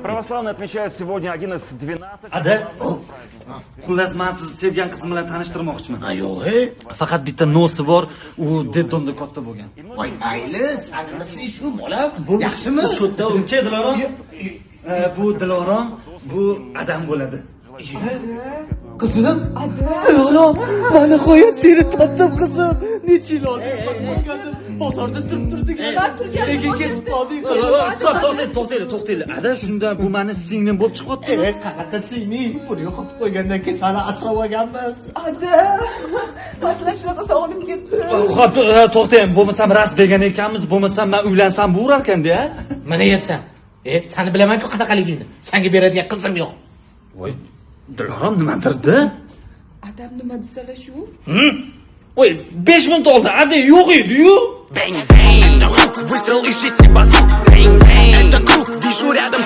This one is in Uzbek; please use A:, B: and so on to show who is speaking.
A: Православные отмечают сегодня один из 12
B: Ada, xullas, man sizni sevgan qizim bilan tanishtirmoqchiman.
C: Ha, yo'q, e.
B: Faqat bitta но si bor, u детдом da katta bo'lgan.
C: Voy, mayli, sanimasi shu bolam. Yaxshimi?
B: Shu yerda u Dilorom. Bu Dilorom, bu adam bo'ladi.
C: Qizim? Dilorom, mana nihoyat seni topdim, qizim. Necha yil oldin bozorda turib turdik. Lekin ketib qolding, qizim.
B: To'xtanglar, to'xtanglar, to'xtanglar. Ada, shunda bu mani singlim bo'lib chiqyapti.
C: E, qanaqa singling? Buni yo'qotib qo'ygandan keyin seni asrab olganmiz.
D: Ada, masalan, shunaqa sog'inib ketdim.
B: Xo'p, to'xtang, bo'lmasam rost degan ekanmiz, bo'lmasam men uylansam bo'lar ekanda.
C: Nima deyapsan? E, sani bilaman-ku qanaqaligingni. Senga beradigan qizim yo'q.
B: Voy, Dilorom nimadirdi?
D: Adam nima desalar shu.
B: Voy, 5 minut oldin ada yo'q edi-yu.
E: Bang, bang. Это хук, выстрел из шести базук. Bang, bang. Это круг, вижу рядом.